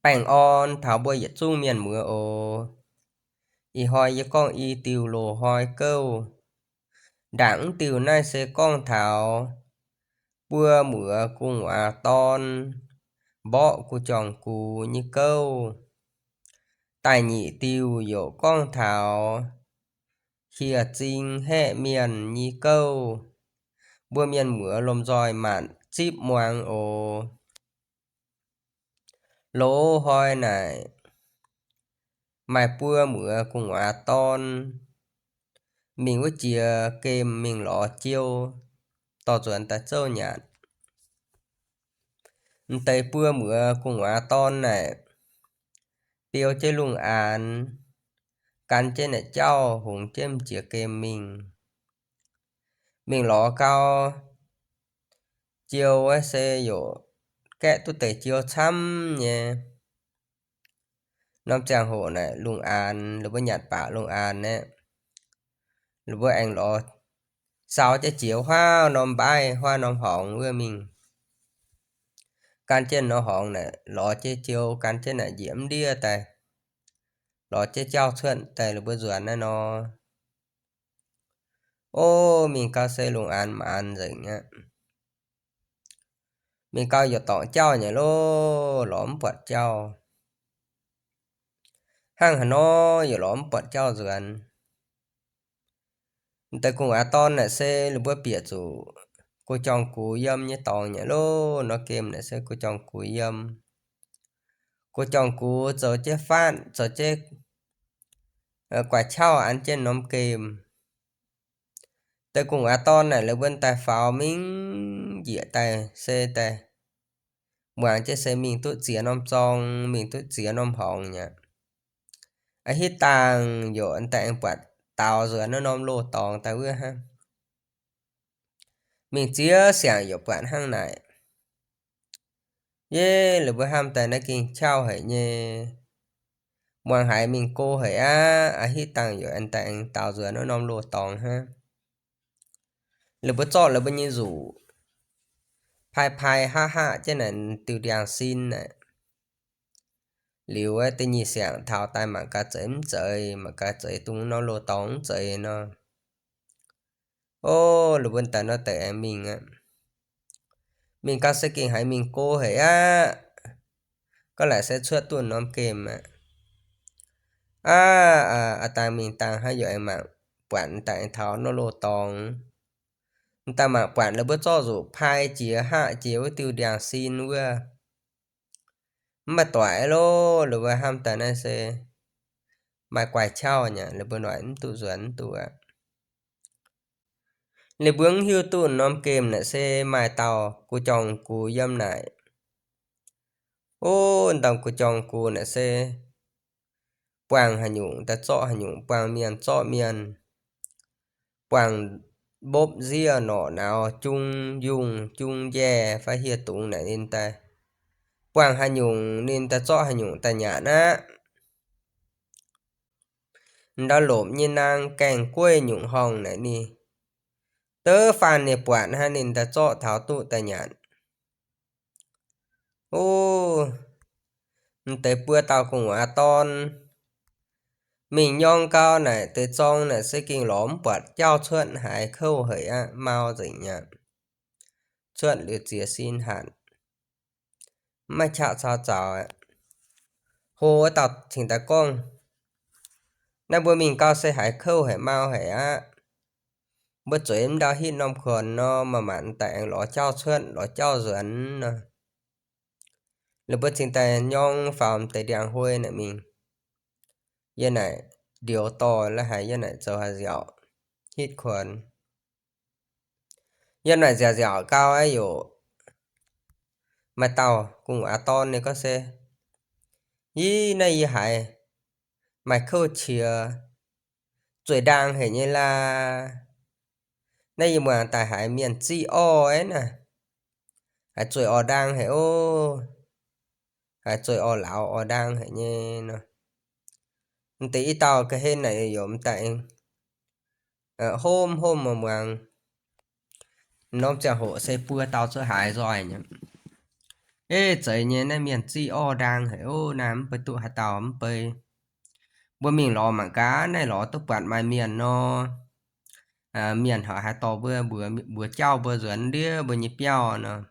Baengh orn taux mbuo yietc zungv mienh muoz oc. Ih hnoi yie gorngv i diuh loz-hnoi gouv. Ndaangc mv diuh naaiv se gorngv taux buo muoz gu'nguaaz dorn mborqv gu'jong gux nyei gouv. Da'nyeic diuh yaac gorngv taux hieh zing haeqv mienh nyei gouv. Mbuo mienh muoz lomh nzoih maanc zipv muangx oc. Loz-hnoi naaic, maaih buo muoz gu'nguaaz dorn mingh wuov jiex gemh mingh lorz jiou, dorh nzuonx daaih zouv nyanc. M'deix buo muoz gu'nguaaz dorn naaic, biou jienv lungh aanx, gan jienv naaic jauv hungx jienv m'jiex gemh mingh. Mingh lorz gau, jiou wuov se yaac gaeqv duqv deix jiou camv nyei. Norm ziangh hoc naaic lungh aanx, la'buo nyanc baac lungh aanx naaic, la'buo aengx lorz saau jienv jiex huaav norm mbaaih huaav norm horngz wuov mingh. Gan jienv norm horngz naaic lorz jienv jiou, gan jienv naaic njiec mv ndiev daaih, lorz jienv jauv cuotv daaih la'buo nzuonx naaiv nor. O, mingh gau se lungh aanx maanz nzengc aqv. Mingh gau yaac dorngc jauv nyei loh, lorz mv buatc jauv. Hnangv haaix nor yaac lorz mv buatc jauv nzuonx. M'deix gu'nguaaz dorn naaic se la'buo bieqc zuqc gu'jong gux yiem nyei dorngx nyei loh. Norm gemh naaic se gu'jong gux yiem. Gu'jong gux zoux jienv faatv, zoux jienv guaix qauv an jienv norm gemh. Deix gu'nguaaz dorn naaic la'buo daaih faaux mingh njiec daaih se daaih muangx jienv se mingh duqv ziex norm zorng, mingh duqv ziex norm horngz aqv. A'hitv dangh yaac daaih aengx buatc daaux nzuonx norm loz-dorngx daaih wuov hnangv. Mingh ziex siangx yaac buatc hnangv naaic. Yie, la'buo hnamv daaih naaiv gengh qauv haic nyei. Muangx haiz mingh go haic aqv. A'hitv dangh yaac daaih aengx daaux nzuonx norm loz-dorngx hnangv. La'buo zorqv la'buo nyei nzuqc pai pai haqv haqv jienv naaic diuh ndiangx-sin naaic. Liuz da'nyeic siangx taux daaih mangc gaax zeiz mv zeiz, mangc gaax zeiz dongh norm loz-dorngx mv zeiz nor. O, la'buo daaih nor deix aengx mingh aqv. Mingh gau se gengh haiz mingh go haic aqv. Gorngv laaic se cuotv duqv norm gemh aqv. Aav, aav dangh mingh dangh hnangv yaac aengx mangc buatc daaih aengx taux norm loz-dorngx. Daaih mangc buatc la'buo zorqv nzuqc pai jiex haqv jiex wuov diuh ndiangx-sin wuov. Mv maaih doic loh, la'buo hnamv daaih naaiv se maaih guaix qauv nyei, la'buo noic mv duqv nzuonx mv duqv aqv. La'buo mv hiuv duqv norm gemh naaic se maaih dauh gu'jong gux yiem naaic. O, dauh gu'jong gux naaic se buangh haaix nyungc daaih zorqv haaix nyungc, buangh mienh zorqv mienh, buangh mbopv nziev norqc nauz, jung yungh jung njaih fai hieh dungz naaic ninh daaih buangh haaix nyungc ninh daaih zorqv haaix nyungc daaih nyanc aqv. Ndau lomc nyei naang gaengh gueiv nyungc horngh naaic ninh, dov faanh ninh buatc hnangv ninh daaih zorqv taux duqv daaih nyanc. O, m'deix buo dauh gu'nguaaz dorn mingh nyorng gau naaic deix zorng naaic se gengh lorz mv buatc jauv cuotv, haiz kouv haic aqv, mau nzengc aqv. Cuotv liuz ziex sin hatc, maiv qaqv caux zaux aqv. Hlo wuov dauh cingx daaih gorngv, naaiv mbuo mingh gau se haiz kouv haic, mau haic aqv. Mbuo zueiz mv ndau hitv norm kuonx nor, maaih maanc daaih aengx lorz jauv cuotv, lorz jauv nzuonx nor. La'buo cingx daaih nyorng faaux m'deix ndiangx-huoi naaic mingh. Yiem naaic ndioux dorh la'haiz yiem naaic zoux haaix nziaauc hitv kuonx. Yiem naaic nziaauc nziaauc gau aqv, yaac maaih dauh gu'nguaaz dorn ninh gorngv se, Ih, naaiv yie haiz maaih kouv qiex, zueiz ndaang haic nyei laa. Naaiv yie muangx daaih haiz mienh ziqv orv aqv naaic, haiz zueiz orv ndaang haic ov, haiz zueiz orv lauz orv ndaang haic nyei nor. M'deix i dauh ga'hlen naaic yaac m'daaih hopv hopv muangx, norm ziangh hoc se buo dauh cuotv haaix nzoih nyei. Ei, zeiz nyei, naaiv mienh ziqv orv-ndaang haic ov. Naaiv mv bei duqv haaix dauh mv bei. Mbuo mingh lorz mangc gaax, naaiv lorz duqv buatc maaih mienh nor. Mienh horpc haaix dorh mbuo mbuox jauv mbuo nzuonx ndiev mbuo nyei biauv nor.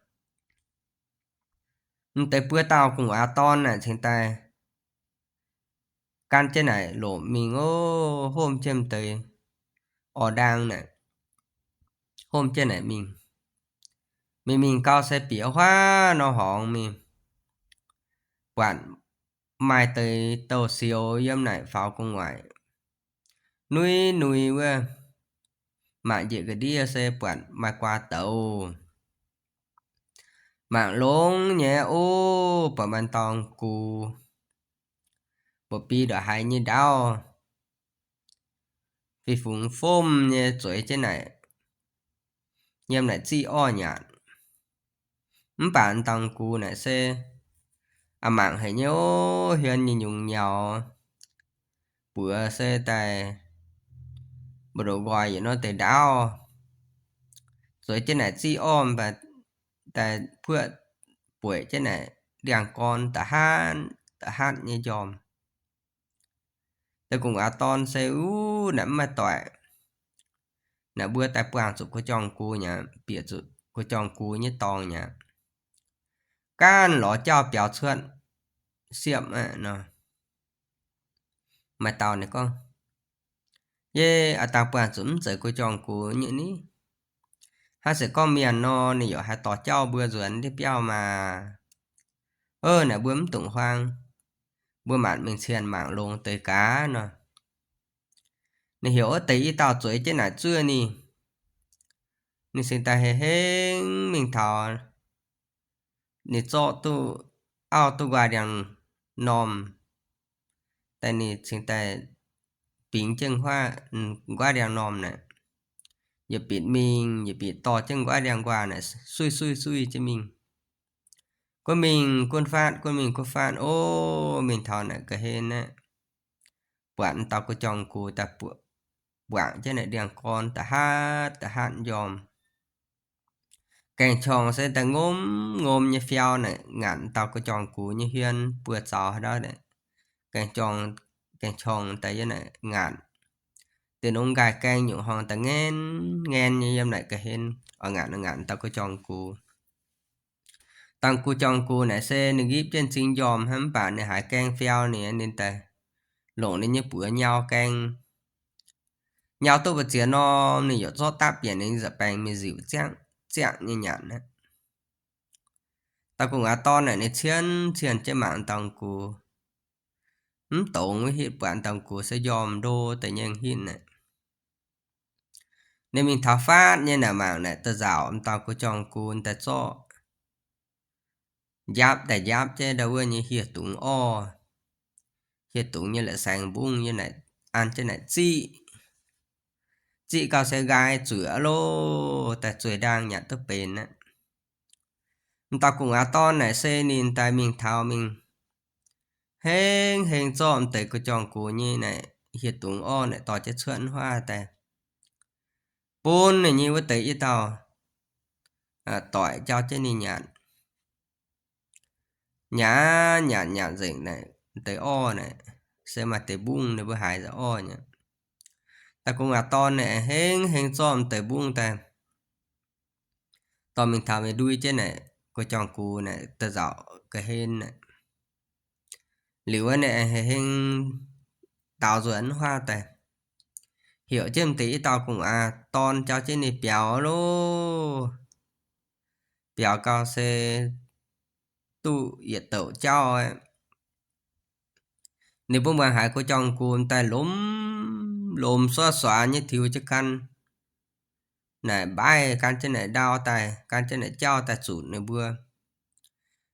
M'deix buo dauh gu'nguaaz dorn naaic cingx daaih gan jienv naaic lomc mingh ov, homv jienv m'deix orv-ndaang naaic, homv jienv naaic mingh. Mingh mingh gau se bieqc huaav nor horngz mingh, buatc maaih deix douz-sioux yiem naaic faaux gu'nguaaic, nui nui wuov, mangc njiec ga'ndiev se buatc maaih guaa douz. Mangc longx nyei ov, buatc maaih dauh gux, buatc biei ndongc haaix nyei ndaauv, fih fungx fomv nyei zueiz jienv naaic, yiem naaic ziqv orv-nyanc. Mv baac dauh gux naaic se a'mangc haic nyei ov, hiuon nyei nyungc nyaux, buoz se daaih mbu'ndongx nqoi yietc norm deix ndaauv, zueiz jienv naaic ziqv orv, daaih puoqv bueic jienv naaic ndiangx-gorn da'hatv da'hatv nyei njormh. Deix gu'nguaaz dorn se wuov naaic mv maaih doic. Naaic mbuo daaih buangh zuqc gu'jorng gux nyei aqv, bieqc zuqc gu'jorng gux nyei dorngx nyei aqv. Gaanv lorz jauv biaux cuotv siepv aqv nor. Maaih dauh ninh gorngv, Yie a'dangh buangh zuqc mv zeiz gu'jorng gux nyei ni. Hnangv se gorngv mienh nor, ninh yaac haih dorh jauv mbuo nzuonx ndiev biauv maah. Ov, naaic mbuo mv dungx huaang. Mbuo maanc mingh cien mangc longx deix gaax nor. Ninh heuc wuov deix i dauh zueiz jienv naaic zuov ninh. Ninh cingx daaih hei hengv mingh taux ninh zorqv duqv auv duqv nquaah ndiangx-normh daaih, ninh cingx daaih bingx jienv nquaah ndiangx-normh naaic, yietc bieqc mingh yietc bieqc dorh jienv nquaah ndiangx-nquaah naaic suiv suiv suiv jienv mingh. Gunv mingh gunv faatv, gunv mingh gunv faatv, ov, mingh taux naaic ga'hlen aqv, buatc dauh gu'jong gux daaih mbuangc jienv naaic ndiangx-gorn da'hatv da'hatv njormh. Gaeng-qorngc se daaih ngom ngom nyei fiau naaic ngaatc dauh gu'jong gux nyei hmien buoz-zaux haaix ndau naaic. Gaeng-qorngc, gaeng-qorngc daaih yiem naaic ngaatc. Deix nongx nqaai gaeng nyungc horngh daaih ngaen ngaen nyei yiem naaic ga'hlen oix ngaatc oix ngaatc dauh gu'jong gux. Dauh gu'jong gux naaic se ninh nqipv jienv m'zing njormh hnangv, mv baac ninh haiz gaeng fiau ninh, ninh daaih longc ninh nyei buoz nyau gaeng. Nyau duqv mbu'ziex norm ninh yaac zorqv dapv bieqc ninh nyei nza'baengx mingh nziuc ziangv ziangv nyei nyanc aqv. Dauh gu'nguaaz dorn naaic ninh cien cien jienv mangc dauh gux, mv dongz wuov hitv, buatc dauh gux se njormh ndo da'nyeic hitv naaic. Ninh mingh taux faatv nyei naaic mangc naaic da'nzauc m'dauh gu'jong gux daaih zorqv njapv daaih njapv jienv ndau wuov nyei hieh dungz orv. Hieh dungz nyei la'saengx mbungv nyei naaic, an jienv naaic ziqv. Ziqv gau se nqaai zuqc aqv loh, daaih zueih ndaang nyanc duqv benx aqv. M'dauh gu'nguaaz dorn naaic se ninh daaih mingh taux mingh hengv heng zorqv m'deix gu'jong gux nyei naaic hieh dungz orv naaic dorh jienv cuotv huaav daaih bun ninh nyei wuov deix i dauh doic jauv jienv ninh nyanc. Nyanc nyanc nyanc nzengc naaic, m'deix orv naaic se maaih deix mbungv ninh mbuo haiz nzengc orv nyei. Daaih gu'nguaaz dorn naaic hengv heng zorqv m'deix mbungv daaih dorh mingh taux mingh ndui jienv naaic gu'jong gux naaic da'nzauc ga'hlen naaic. Liuz wuov naaic hengh heng daaux nzuonx huaav daaih, heuc jienv m'deix i dauh gu'nguaaz dorn jauv jienv ninh biaux loh. Biaux gau se duqv yietc douc jauv aqv. Ninh mbuo muangx haiz gu'jong gux daaih lomh lomh suav suav nyei tiux jienv gan naaic mbaiv, gan jienv naaic ndau daaih, gan jienv naaic jauv daaih zutc ninh mbuo.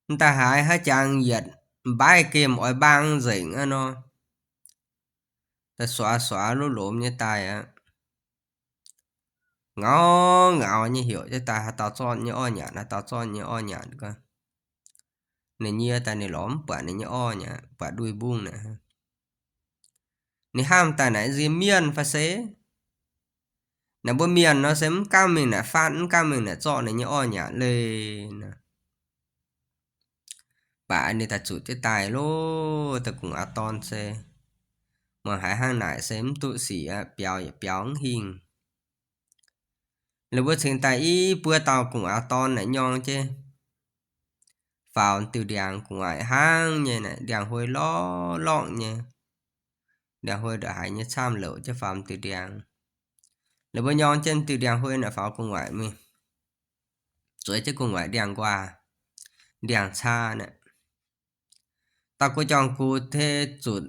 M'daaih haiz haaix jangx yietc mbaiv gemh oix mbaang nzengc aqv nor, daaih suav suav luv lomh nyei daaih aqv. Ngaux ngaux nyei heuc jienv daaih haaix dauh zorqv nyei orv nyanc, haaix dauh zorqv nyei orv nyanc gau. Ninh nyie daaih ninh lorz mv buatc ninh nyei orv nyanc, buatc ndui mbungv naaic. Ninh hnamv daaih naaic nziex mienh fai se naaic mbuo mienh nor se mv gaamv mingh naaic faatv, mv gaamv mingh naaic zorqv ninh nyei orv nyanc leih nor. Aac, ninh daaih zuqc jienv daaih loh, da'gungx auv-dorn se muangx haiz hnangv naaic se mv duqv sic aqv, biaux yaac biaux mv hingh. La'buo mbuo cingx daaih i buo dauh gungx auv-dorn naaic nyorng jienv faaux diuh ndiangx gu'nguaaic hnangv nyei naaic, ndiangx-huei lorqc lorqc nyei. Ndiangx-huei ndongc haaix nyei camv louc jienv faaux diuh ndiangx. La'buo nyorng jienv diuh ndiangx-huei naaic faaux gu'nguaaic mingh, zueiz jienv gu'nguaaic ndiangx-nquaah, ndiangx-caa naaic. Dauh guv jorm gux tei zutc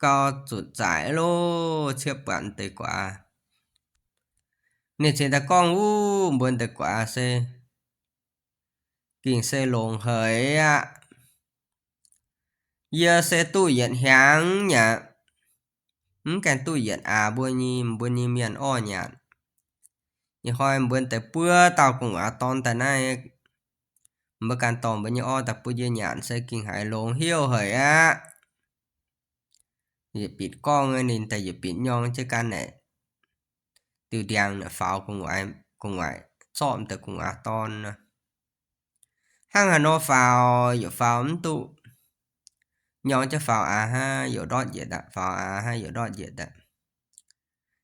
gau zutc zaaic loh, ciepv buatc deix guaax. Ninh cingx daaih gorngv wuov mbuo deix guaax se, gengh se longx haic aqv. Yie se duqv yietc hnyangx nyei aqv. Mv gaengh duqv yietc aax mbuo nyei, mbuo nyei mienh orv nyanc. Ih hnoi mbuo deix buo dauh gu'nguaaic dorn daaih naaiv, mbuo ganh dorh mbuo nyei orv daaih bun yie nyanc se gengh haiz longx haic aqv. Yietc bitc gorngv ninh daaih yietc bitc nyorng jienv ganh naaic, diuh ndiangx naaic faaux gu'nguaaic, zorqv deix gu'nguaaic dorn nor. Hnangv haaix nor faaux yaac faaux mv duqv. Nyorng jienv faaux aax hnangv yaac ndortv njiec daaih, faaux aax hnangv yaac ndortv njiec daaih.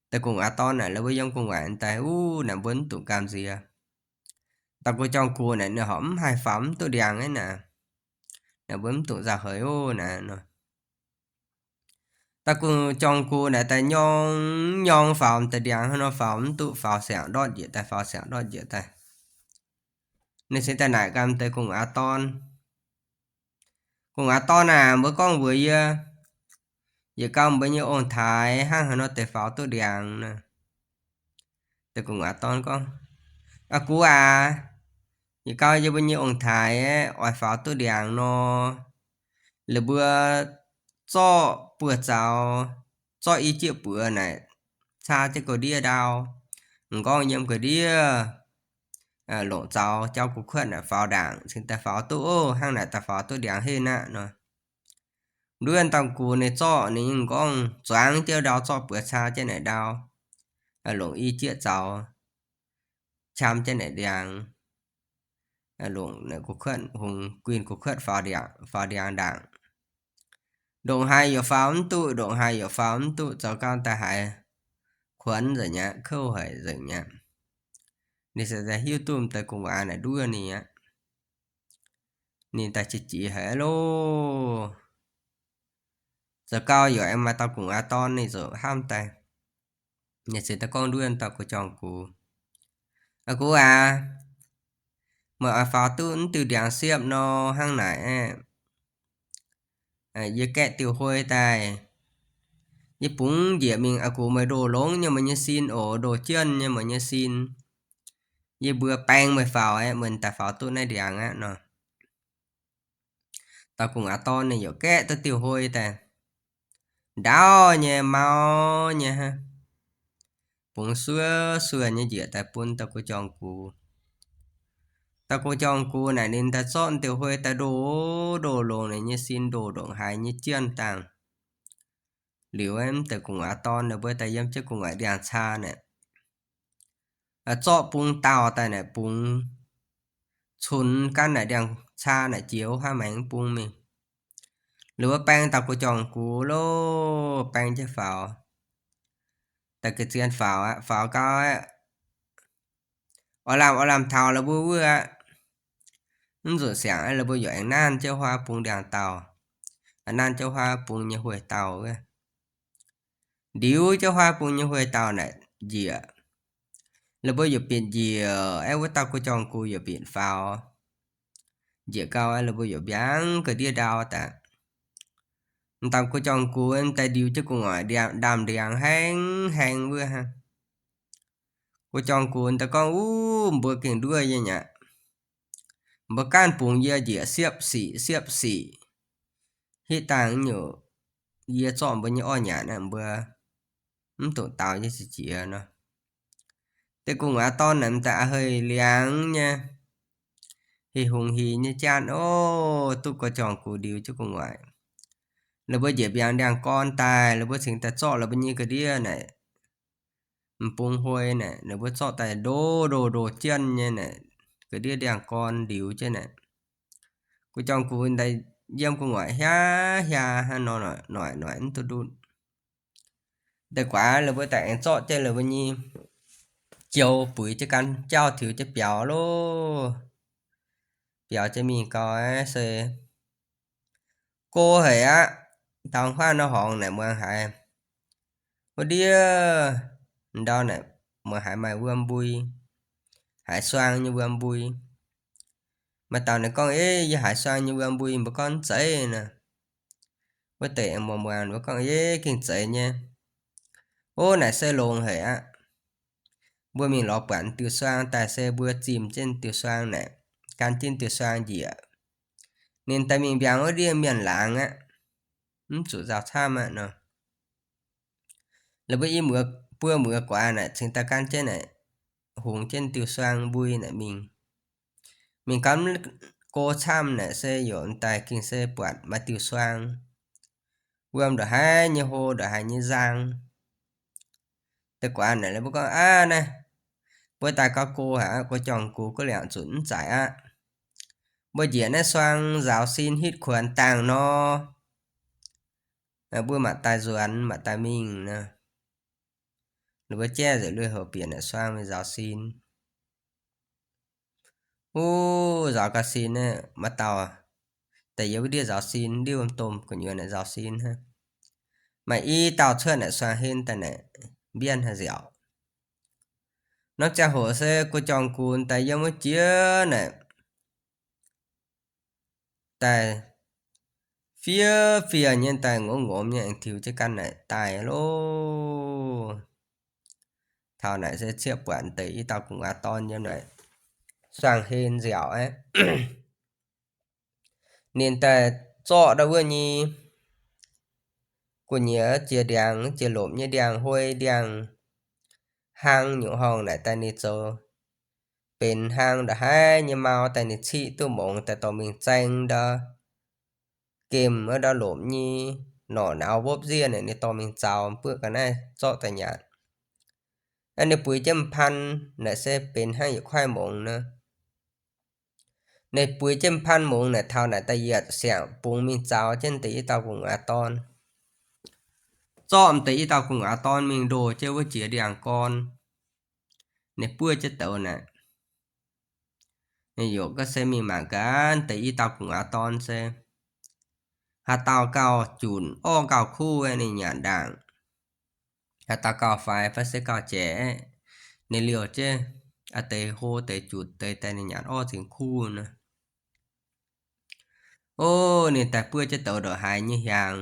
Deix gu'nguaaic dorn naaic, la'buo yiem gu'nguaaic daaih wuov naaic mbuo mv dungx gamh nziex. Dauh guv jorm gux naaic ninh horpc mv haih faaux mv duqv ndiangx naaiv. Naaic mbuo mv dungx nzauh heix oc naaic nor. Dauh guv jorm gux naaic daaih nyorng nyorng faaux deix ndiangx hnangv nor faaux mv duqv, faaux siangx ndortv njiec daaih, faaux siangx ndortv njiec daaih. Ninh cingx daaih naaic ganh deix gu'nguaaic dorn, Gu'nguaaic dorn aac, mbuo gorngv mbuox yie, yietc gau mbuo nyei ong-taaix hnangv haaix nor deix faaux duqv ndiangx nor. Deix gu'nguaaic dorn gorngv, Aa gux aac, yietc gau yie mbuo nyei ong-taaix oix faaux duqv ndiangx nor, la'mbuo zorqv buoz-zaux, zorqv i jieqv buoz naaic caa jienv ga'ndiev ndau, m'nqorngv yiem ga'ndiev longc zaux jauv gu'kuotv naaic faaux ndaangc, cingx daaih faaux duqv oc. Hnangv naaic daaih faaux duqv ndiangx henv aqv nor. Nduov dauh gux ninh zorqv ninh nyei m'nqorngv zuangx jienv ndau, zorqv buoz caa jienv naaic ndau, longc i jieqv zaux qam jienv naaic ndiangx, longc gu'kuotv hungx guinh gu'kuotv faaux ndiangx ndaangc. Ndongc haaix yaac faaux mv duqv, ndongc haaix yaac faaux mv duqv, zoux gau daaih haiz kuonx nzengc mi'aqv, kouv haic nzengc mi'aqv. Ninh se daaih hiuv duqv deix gu'nguaaic naaic nduov ninh aqv. Ninh daaih qiex jiez haic loh. Zoux gau yaac aengx maaih dauh gu'nguaaic dorn ninh ziouc hnamv daaih, ninh ziouc daaih gorngv nduov dauh guv jorm gux, Aa gux aac, meih oix faaux duqv mv diuh ndiangx siepv nor hnangv naaic aeqv, yie gaeqv diuh huoi daaih, yie bungx njiec mingh, aa gux meih ndoh longx nyei meih nyei sin oc, ndoh jienv nyei meih nyei sin, yie mbuo baeng meih faaux aeqv, meih daaih faaux duqv naaiv ndiangx aqv nor. Dauh gu'nguaaic dorn ninh yaac gaeqv duqv diuh huoi daaih, ndaauv nyei, mau nyei hnangv, bungx suov suov nyei njiec daaih bun dauh guv jorm gux. Dauh guv jorm gux naaic ninh daaih zorqv diuh huoi daaih ndoh ndoh longx ninh nyei sin, ndoh ndongc haaix nyei jienv dangh. Liuz mv deix gu'nguaaic dorn ninh mbuo daaih yiem jienv gu'nguaaic ndiangx caa naaic, zorqv bung dauh daaih naaic bungx cunx ganh naaic ndiangx caa naaic jiex wuov haav maengx bung mingh. Liuz wuov baeng dauh guv jorm gux loh, baeng jienv faaux. Daaih ga'zien faaux aqv, faaux gau aqv, oix lamh oix lamh taux la'mbuo wuov aqv. Mv nzunc siangx aqv, la'mbuo yaac aengx nanv jienv huaav bung ndiangx dauh, nanv jienv huaav bung nyei hueih dauh wuov. Ndiux jienv huaav bung nyei hueih dauh naaic njiec. La'mbuo yaac binc njiec, aeqv, wuov dauh guv jorm gux yaac binc faaux. Njiec gau, aeqv, la'mbuo yaac mbiaangx ga'ndiev ndau daaih. M'dauh guv jorm gux daaih ndiux jienv gu'nguaaic ndaamv-ndiangx haeng haeng wuov hnangv. Guv jorm gux daaih gorngv, Uv, mbuo gengh nduov yie nyei aqv. Mbuo ganh bungx yie njiec siepv sic siepv sic. Hitv dangh nyungc yie zorqv mbuo nyei orv nyanc aqv, mbuo mv dungx daux nyei qiex jiez nor. Deix gu'nguaaic dorn naaic m'daaih a'heic liangx nyei, hih hungx hih nyei janv oc, duqv guv jorm gux ndiux jienv gu'nguaaic. La'mbuo njiec mbiaangx ndiangx-gorn daaih, la'mbuo cingx daaih zorqv la'mbuo nyei ga'ndiev naaic, m'bung huoi naaic, ninh mbuo zorqv daaih ndoh ndoh ndoh jienv nyei naaic, ga'ndiev ndiangx-gorn ndiux jienv naaic, Guv jorm gux daaih yiem gu'nguaaic hiav hiav hnangv nor, noic noic mv duqv ndutv. Deix guaax la'buo daaih aengx zorqv jienv la'buo nyei joux buix jienv gan jauv tiux jienv biaux loh. Biaux jienv mingh gau se go haic aqv. Taux huaang nor horngz naaic muangx haiz wuov ndiev ndau naaic muangx haiz maaih wuom mbui, haiz suang nyei wuom mbui. Maaih dauh naaic gorngv, Eix, yie haiz suang nyei wuom mbui, mbuo gorngv mv zeiz nor. Wuov deix aengx muangx muangx, mbuo gorngv, Eix, gengh zeiz nyei. Ov, naaic se longx haic aqv. Mbuo mingh lorz buatc diuh suang daaih se mbuo zimh jienv diuh suang naaic, gan jienv diuh suang njiec, ninh daaih mingh mbiaangx wuov ndiev mienh laangz aqv. Mv zuqc nzauh camv aqv nor. La'buo i muoz buo muoz guaax naaic cingx daaih gan jienv naaic, hungx jienv diuh suang mbui naaic mingh. Mingh gan go camv naaic se yaac daaih gengh se buatc maaih diuh suang, wuom ndongc haaix nyei hlo, ndongc haaix nyei nzang. Deix guaax naaic mbuo gorngv, Aav, naaiv mbuo daaih gauh go haic aqv. Guv jorm gux guv liangc zunc mv zaic aqv. Mbuo njiec naaiv suang nzaaux sin hitv kuonx dangh nor, mbuo mangc daaih nzuonx, mangc daaih mingh nor. Ninh mbuo jaiv nzengc lui-houx bieqc naaic suang mingh nzaaux sin. Wuov nzaaux gau sin naaic, maaih dauh daaih yiem wuov ndiev nzaaux sin, ndiev wuom-domh gu'nyuoz naaic nzaaux sin hnangv. Maaih i dauh cuotv naaic suang hen daaih naaic, mbienv haaix nziaauc. Norm ziangh hoc se guv jorm gux daaih yiem wuov jiex naaic, daaih fiev fiev nyei, daaih ngomz ngomz nyei, aengx tiux jienv ganh naaic daaih loh. Taux naaic se cieqv buatc deix i dauh gu'nguaaz dorn yiem naaic suang hen nziaauc aqv. Ninh daaih zorqv ndau wuov nyei gu'nyuoz jiex ndiangx, jiex lomc nyei ndiangx, huoi ndiangx, hlang nyungc horngh naaic daaih ninh zoux benx hlang ndongc haaix nyei mau daaih ninh ciqv duqv mongx daaih dorh mingh zaeng ndau gemh wuov ndau lomc nyei norqc nauz mbopv nziev naaic, ninh dorh mingh zaux, buoqv ga'naaiv zorqv daaih nyanc. Ninh buix jienv m'paan naaic se benx hnangv yietc kuaaiv mongx nor. Ninh buix jienv m'paan mongx naaic taux naaic da'yietc siangx bungx mingh zaux jienv deix i dauh gu'nguaaz dorn. Zorqv m'deix i dauh gu'nguaaz dorn mingh ndoh jienv wuov jiex ndiangx gorn. Ninh buov jienv douz naaic, ninh yaac gorngv se mingh mangc gaax deix i dauh gu'nguaaz dorn se haaix dauh gauh junc, orv gauh kuv, ninh nyanc ndaangc. Haaix dauh gauh faix fai se gauh jaeqc, ninh liouh jienv a'deix hlo deix junc deix daaih ninh nyanc orv cingx kuv nor. Ov, ninh daaih buov jienv douz ndongc haaix nyei hiaangx,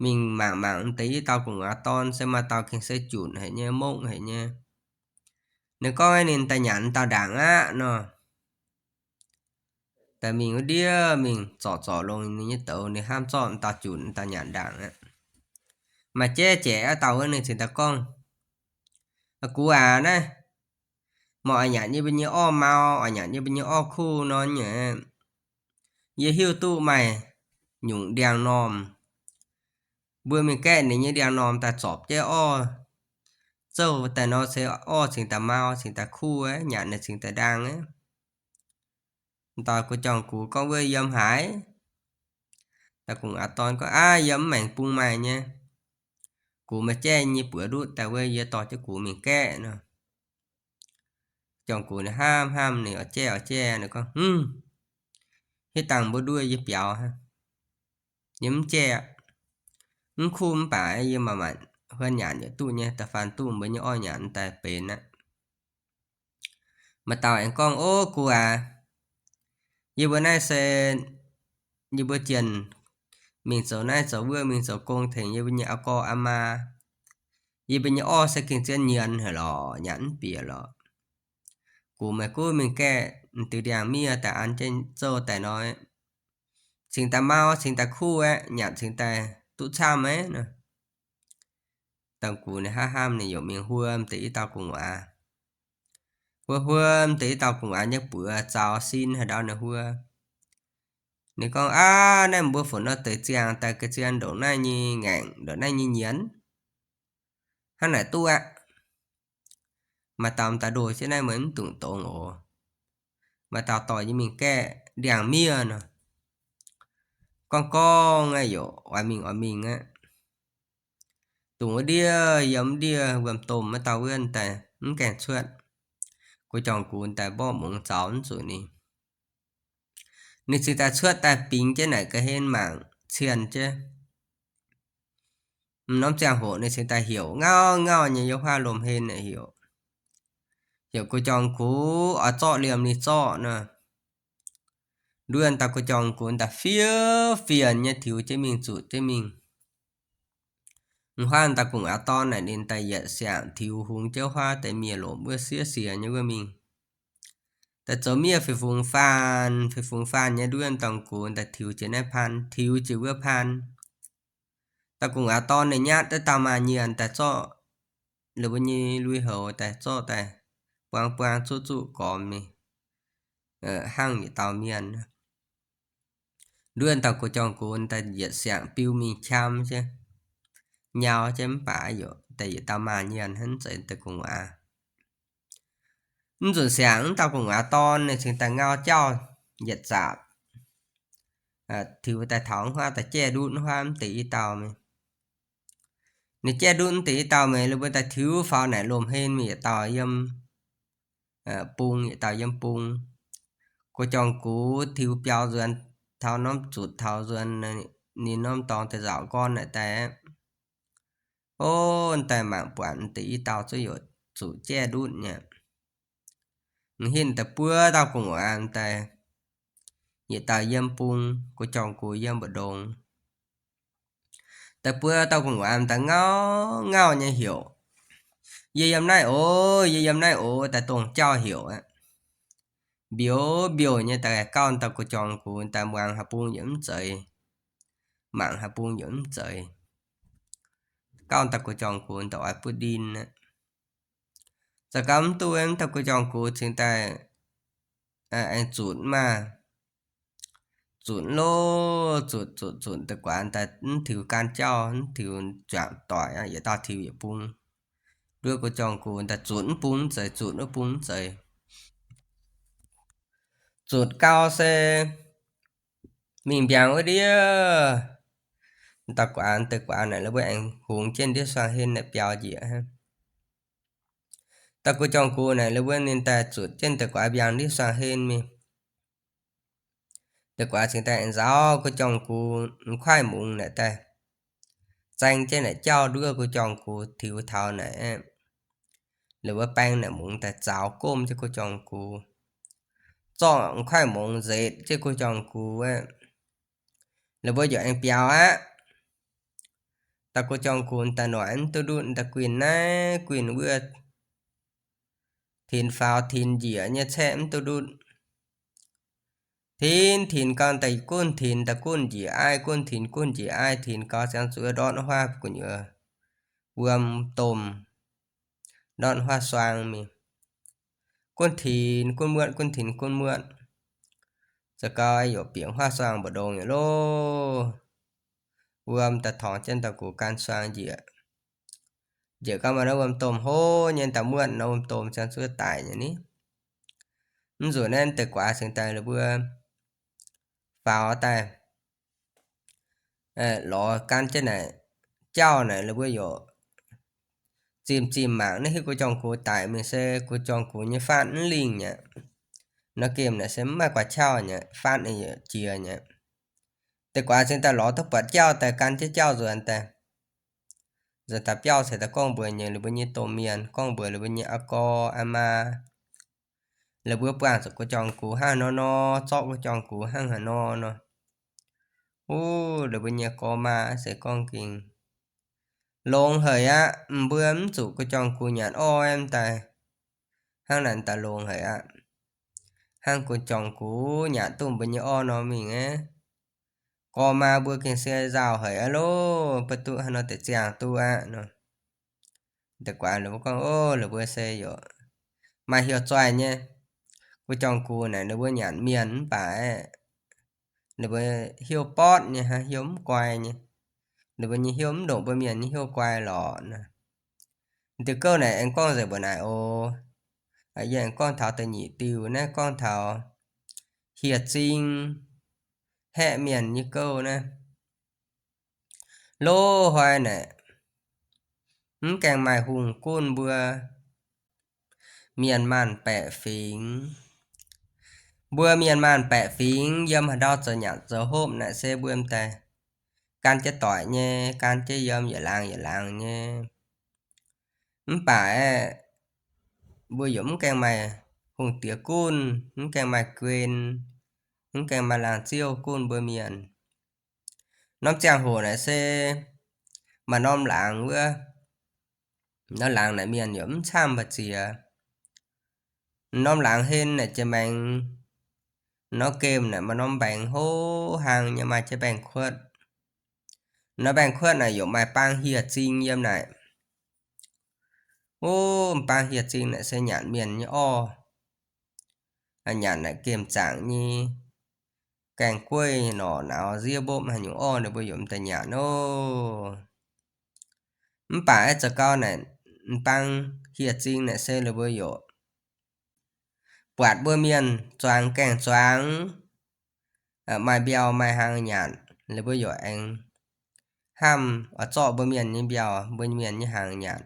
mingh mangc mangc deix i dauh gu'nguaaz dorn se maaih dauh gengh se junc haic nyei, mokv haic nyei. Ninh gorngv ninh daaih nyanc dauh ndaangc aqv nor. Daaih mingh wuov ndiev mingh zorc zorc longx ninh nyei douz, ninh hnamv zorqv dauh junc dauh nyanc ndaangc aqv. Maaih jaiv jaeqc aqv dauh wuov ninh cingx daaih gorngv, Gux aac, naaiv mouc a'nyanc yie mbuo nyei orv mau, a'nyanc yie mbuo nyei orv kuv nor nyei. Yie hiuv duqv maaih nyungc ndiangx-normh, mbuo mingh gaeqv ninh nyei ndiangx-normh daaih zorpc jienv orv zouv daaih nor se orv cingx daaih mau, cingx daaih kuv aqv, nyanc naaic cingx daaih ndaang aqv. Dauh gu'jong gux gorngv, Wuov yiem haaix? Dauh gu'nguaaz dorn gorngv, Aav, yiem mv maengx bung maaih nyei. Gux maaih jaiv nyei buoz ndutv daaih wuov, yie dorh jienv gux mingh gaeqv nor. Jong gux ninh hnamv hnamv ninh oix jaiv oix jaiv, ninh gorngv, Hm, hitv dangh mbuo nduov yie biaux hnangv. Yie mv jaiv aqv. Mv kuv mv baac yie maaih maanc huon nyanc yietc duqv nyei, da'faanh duqv mbuo nyei orv nyanc daaih benx aqv. Maaih dauh aengx gorngv, Ov, gux aac, yie mbuo naaiv se yie mbuo jienh mingh zoux naaiv zoux wuov, mingh zoux gong tengx yie mbuo nyei aa gorx aa maa. Yie mbuo nyei orv se gengh zien nyienz haic lorqc, nyanc mv bieqc lorqc. Gux meih gunv mingh gaeqv m'deix ndiangx-miev daaih an jienv zouv daaih nor, cingx daaih mau, cingx daaih kuv aqv, nyanc cingx daaih duqv camv aqv nor. Dongh gux ninh hnamv hnamv ninh yaac mingh huom deix i dauh gu'nguaaz. Huom huom deix i dauh gu'nguaaz nyei buoz zaux sin haaix ndau ninh huom. Ninh gorngv, Aav, naaiv mbuo funx nor deix ziangh daaih ga'zien ndongc naaiv nyei ngaengc, ndongc naaiv nyei nyienz, hnangv naaic duqv aqv. Maaih dauh daaih ndoh jienv naaiv meih mv dungx dongz oc. Maaih dauh dorh yie mingh gaeqv ndiangx-miev nor. Gorngv gorngv aqv, yaac oix mingh oix mingh aqv. Dongh wuov ndiev yiem ndiev wuom-domh wuov dauh wuov daaih mv gaengh cuotv. Guv jongx gux daaih mborqv mungz zaux mv zuqc ninh. Ninh cingx daaih cuotv daaih bingx jienv naaic ga'hlen mangc cienh jienv. M'normh ziangh hoc ninh cingx daaih heuc ngauv ngauh nyei yiem huaav lomh hlen naaic heuc, heuc guv jongx gux oix zorqv liemh ninh zorqv nor. Nduov daaih guv jongx gux daaih fiev fienx nyei tiux jienv mingh zuqc jienv mingh. M'huaav daaih gu'nguaaz dorn naaic ninh daaih yietc siangx tiux hungx jienv huaav deix miev lomc wuov siev siex nyei wuov mingh. Daaih zoux miev fih fungx faanh, fih fungx faanh nyei nduov dongh gux daaih tiux jiex naaiv paan, tiux jiex wuov paan. Daaih gu'nguaaz dorn ninh nyatv duqv dauh maaz-nyienx daaih zorqv lih mbuo nyei lui-houx daaih zorqv daaih buang buang zuqv zuqv gormx mingh, hnangv yietc dauh mienh. Nduov daaih guv jongx gux daaih yietc siangx biu mingh qam jienv, nyau jienv mv baac yaac daaih yietc dauh maaz-nyienx hnangv zeiz daaih gu'nguaaz. Mv nzunc siangx mv dauh gu'nguaaz dorn ninh cingx daaih ngau jauv yietc zaapc, tiux daaih taux huaav daaih jaeqv ndutv huaav mv deix i dauh mingh. Ninh jaeqv ndutv mv deix i dauh mingh, lih mbuo daaih tiux faaux naaic lomh hlen mingh yietc dauh yiem bung, yietc dauh yiem bung. Guv jongx gux tiux biaux nzuonx taux norm zutc taux nzuonx ninh norm dorngx deix nzaaux gorn naaic daaih aqv. Ov, daaih mangc buatc mv deix i dauh zuqc yaac zuqc jaeqv ndutv nyei. M'hinc daaih buov dauh gu'nguaaz daaih, yietc dauh yiem bung, guv jongx gux yiem mbu'ndongx. Daaih buov dauh gu'nguaaz daaih ngauv ngauh nyei heuc, yie yiem naaiv oc, yie yiem naaiv oc, daaih dongh jauv heuc aqv. Mbiouv mbiouh nyei daaih gauv daaih guv jongx gux daaih muangx haaix bung yaac mv zeiz, mangc haaix bung yaac mv zeiz. Gauv daaih guv jongx gux daaih oix butv ndin aqv. Za'gau mv duqv, mv dauh guv jongx gux cingx daaih aengx zutc maah. Zutc loh, zutc zutc zutc daaih guaix daaih mv tiux gan jauv, mv tiux juangc doic aqv, yietc dauh tiux yietc bung. Nduov guv jongx gux daaih zutc mv bung mv zeiz, zutc wuov bung mv zeiz. Zutc gau se mingh mbiaangx wuov ndiev. Dauh guaix deix guaix naaic lih mbuo aengx hungx jienv ndiev suangx hlen naaic biaux njiec. Dauh guv jongx gux naaic lih mbuo ninh daaih zutc jienv deix guaix mbiaangx ndiev suangx hlen mingh. Deix guaix cingx daaih aengx nzaaux guv jongx gux m'nqaaiv mungz naaic daaih zaeng jienv naaic jauv nduov guv jongx gux tiux taux naaic, lih mbuo baeng naaic mungz daaih zaaux gomv jienv guv jongx gux, zorqv m'nqaaiv mungz nzetc jienv guv jongx gux aqv. Lih mbuo yaac aengx biaux aqv. Dauh guv jongx gux daaih noic mv duqv ndutv, daaih guinh naaiv guinh wuov, tinx faaux tinx njiec nyei caeqv mv duqv ndutv. Tinx tinx gau daaih gunv tinx daaih gunv njiec aiv, gunv tinx gunv njiec aiv, tinx gau ziangx zuqc ndortv huaav gu'nyuoz wuom domh, ndortv huaav suang mingh. Gunv tinx gunv muotv, gunv tinx gunv muotv. Za'gau yaac bieqc huaav suang mbu'ndongx nyei loh. Wuom daaih torngx jienv dauh gux gan suang njiec. Njiec gau maaih naaiv wuom domh hlo nyei, daaih muotv naaiv wuom domh ziangx zuqc daic nyei ni. Mv nzunc naaiv deix guaix cingx daaih lih mbuo faaux daaih lorz gan jienv naaic jauv naaic lih mbuo yaac zimh zimh mangc naaiv hiuv guv jongx gux daic mingh se guv jongx gux nyei faatv mv lingh mi'aqv. Nor gemh naaic se mv maaih guaax qauv mi'aqv, faatv ninh yaac jiex mi'aqv. Deix guaix cingx daaih lorz duqv buatc jauv daaih gan jienv jauv nzuonx daaih. Nzuonx daaih biauv cingx daaih gorngv mbuox nyei lih mbuo nyei domh mienh, gorngv mbuox lih mbuo nyei aa gorx aa maa, lih mbuo buangh zuqc guv jongx gux hnangv haaix nor nor, zorqv guv jongx gux hnangv haaix nor nor. Wuov, lih mbuo nyei gorx maa se gorngv gengh longx haic aqv. Mbuo mv zuqc guv jongx gux nyanc orv daaih, hnangv naaic daaih longx haic aqv. Hnangv guv jongx gux nyanc duqv mbuo nyei orv nor mingh aqv. Gorx maa mbuo gengh se nzauh haic aqv loh, mv baac duqv haaix nor deix ziangh duqv aqv nor. Deix guaix lih mbuo gorngv, ov, lih mbuo se yaac maaih hiuv zoih nyei. Guv jongx gux naaic ninh mbuo nyanc mienh mv baac ninh mbuo hiuv bortv nyei hnangv, hiuv mv guai nyei. Ninh mbuo nyei hiuv mv ndongc mbuo mienh nyei hiuv guai lorqc nor. Diuh gouv naaic aengx gorngv nzengc mbuo naaic oc. Yie aengx gorngv taux da'nyeic diuh naaiv, gorngv taux hieh zing haeqv mienh nyei gouv naaiv. Loz-hnoi naaic, mv gaengh maaih hungh gunv mbuo mienh maanh baeqc fingx. Mbuo mienh maanh baeqc fingx yiem haaix ndau zoux nyanc zoux hopv naaic se mbuo m'daaih gan jienv doic nyei, gan jienv yiem yietc laangz yietc laangz nyei. Mv baac aeqv, mbuo yaac mv gaengh maaih hungh diex gunv, mv gaengh maaih guen, mv gaengh maaih laangz ziouv gunv mbuo mienh. Norm ziangh hoc naaic se maaih norm laangz wuov, norm laangz naaic mienh yaac mv camv mbu'ziex. Norm laangz hen naaic jiex maengx, norm gemh naaic maaih norm mbaengx hlo hlang nyei, maaih jienv mbaengx-kuotv. Norm mbaengx-kuotv naaic yaac maaih bang hieh zing yiem naaic. Ov, bang hieh zing naaic se nyanc mienh nyei orv. Nyanc naaic gemh zaangc nyei gaeng-gueiv, norqc, nauz, nziev, mbopv haaix nyungc orv ninh mbuo yaac m'daaih nyanc ov. Mv baac aeqv, zoux gau naaic, bang hieh zing naaic se ninh mbuo yaac buatc mbuo mienh zuangx gaengh zuangx, maaih mbiauh maaih hlang nyanc, ninh mbuo yaac aengx hnamv oix zorqv mbuo mienh nyei mbiauh, mbuo mienh nyei hlang nyanc.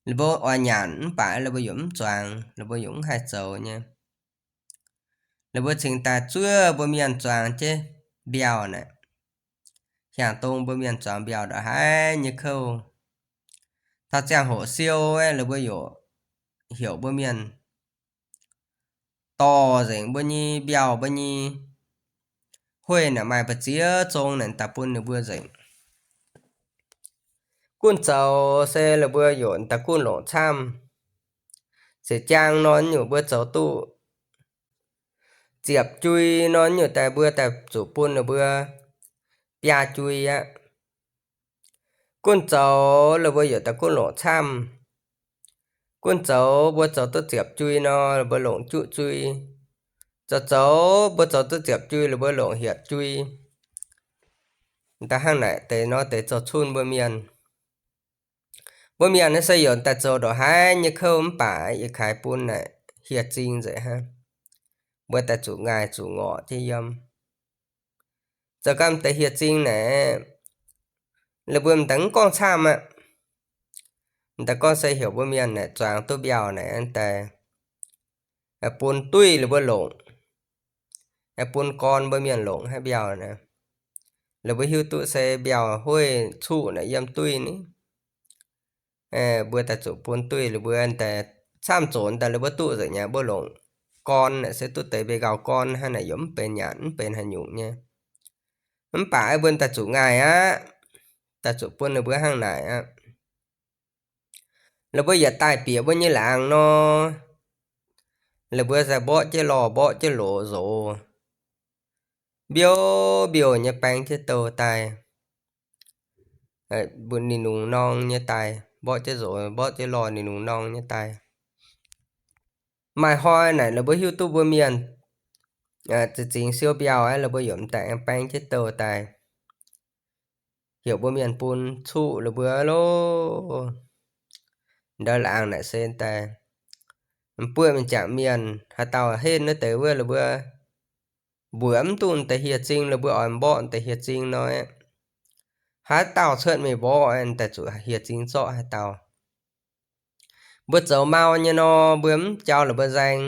Ninh mbuo oix nyanc mv baac ninh mbuo yaac mv zuangx, ninh mbuo yaac mv haih zoux nyei. Ninh mbuo cingx daaih zuov mbuo mienh zuangx jienv mbiauh naaic. Hiaangx dong mbuo mienh zuangx mbiauh ndongc haaix nyei kouv. Taux ziangh hoc siou aeqv, ninh mbuo yaac heuc mbuo mienh dorh nzengc mbuo nyei mbiauh, mbuo nyei hueiv naaic maaih mbu'ziex zong naaic daaih bun ninh mbuo nzengc. Gunv zoux se ninh mbuo yaac daaih gunv longc camv. Ziex jaang nor nyungc mbuo zoux duqv ziepc jui nor nyungc daaih mbuo daaih zuqc bun ninh mbuo biaa jui aqv. Gunv zoux ninh mbuo yaac daaih gunv longc camv. Gunv zoux mbuo zoux duqv ziepc jui nor, ninh mbuo longc juqv jui. Zoux zoux mbuo zoux duqv ziepc jui, ninh mbuo longc hietc jui. Da'hnangv naaic deix nor deix zoux cun mbuo mienh. Mbuo mienh naaiv se yaac daaih zoux ndongc haaix nyei kouv mv baac yietc kaaix bun naaic hieh zing nzengc hnangv. Mbuo daaih zuqc ngaih zuqc ngorc jienv yiem. Zoux gau m'daaih hieh zing naaic, la'buo m'daaih mv gorngv camv aqv. M'daaih gorngv se heuc mbuo mienh naaic zuangx duqv mbiauh naaic daaih bun duih la'buo longc, bun gorn mbuo mienh longc haiv mbiauh naaic. La'buo hiuv duqv se mbiauh hueiv cuqv naaic yiem duih ni. Mbuo daaih zuqc bun duih la'buo daaih camv zoqc daaih la'buo duqv nzengc nyei, mbuo longc gorn naaic se duqv deix mbuo nqaaux gorn hnangv naaic yaac mv benx nyanc mv benx haaix nyungc nyei. Mv baac mbuo daaih zuqc ngaih aqv, daaih zuqc bun ninh mbuo hnangv naaic aqv. La'buo yietc daaih bieqc mbuo nyei laangz nor, la'buo se mborqv jienv lorh mborqv jienv loz nzox, mbiouh mbiouh nyei baeng jienv douh daaih, mbuo ninh lungh norng nyei daaih, mborqv jienv nzox mborqv jienv lorh ninh lungh norng nyei daaih. Maaih hnoi naaic la'buo hiuv duqv mbuo mienh za'gengh siou mbiauh aqv, la'buo yaac m'daaih aengx baeng jienv douh daaih, heuc mbuo mienh bun cuqv la'buo loh. Ndau laangz naaic se daaih m'buoqv mingh jangc mienh, haaix dauh henv naaiv deix wuov la'buo mbuoqc mv duqv deix hieh zing, la'buo oix mborqv deix hieh zing nor, haaix dauh cuotv mingh mborqv daaih zuqc hieh zing zorqv haaix dauh. Mbuo zoux mau nyei nor, mbuo mv jauv la'buo nzaeng,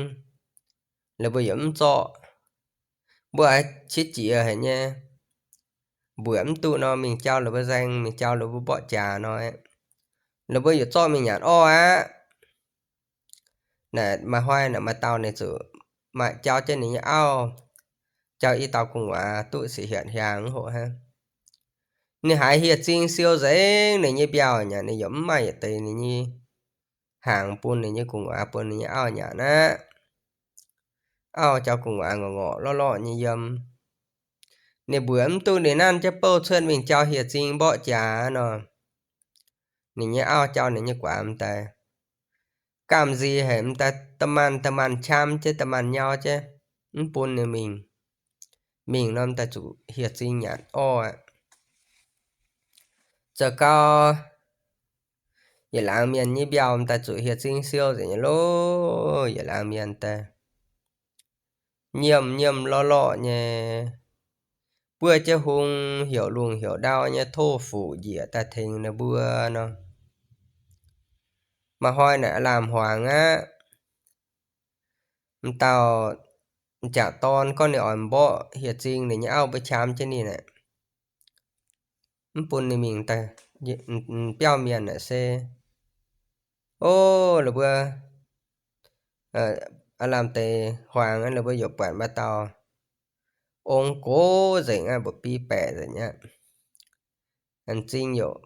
la'buo yaac mv zorqv. Mbuo qiex jiez haic nyei, mbuoqc mv duqv nor, mingh jauv la'buo nzaeng, mingh jauv la'buo mborqv jaax nor, la'buo yaac zorqv mingh nyanc orv aqv. Naaic maaih hnoi naaic maaih dauh ninh zuqc maaih jauv jienv ninh nyei auv, jauv i dauh gu'nguaaz duqv sic hietc hiaangx hoc hnangv. Ninh haiz hieh zing siou nzengc ninh nyei mbiauh nyanc, ninh yaac mv maaih yietc deix ninh nyei hnaangx bun ninh nyei gu'nguaaz, bun ninh nyei auv nyanc aqv. Auv jauv gu'nguaaz ngorc ngorc lorqc lorqc nyei yiem. Ninh mbuoqc mv duqv ninh nanv jienv bouh cuotv mingh jauv hieh zing mborqv jaax nor, ninh nyei auv jauv ninh nyei guaax m'daaih gamh nziex haic, m'daaih da'maanh da'maanh qam jienv, da'maanh nyau jienv, mv bun ninh mingh. Mingh nor m'daaih zuqc hieh zing nyanc orv aqv. Zoux gau yietc laangz mienh nyei mbiauh m'daaih zuqc hieh zing siou nzengc nyei loh. Yietc laangz mienh daaih nyiemh nyiemh lorqc lorqc nyei, buov jienv hung heuc lungh heuc ndau nyei tov fuqv njiec daaih tengx ninh mbuo nor. Maaih hnoi naaic aav lamh hmuangx aqv, m'dauh m'jangc dorn gorngv ninh oix mborqv hieh zing ninh nyei auv mbuo qiamx jienv ninh naaic, mv bun ninh mingh. Biauv mienh naaic se, o, la'buo aav lamh deix hmuangx, la'buo yaac buatc maaih dauh ong gox nzengc aqv, mbuoqc biv baeqc nzengc aqv. M'zing yaac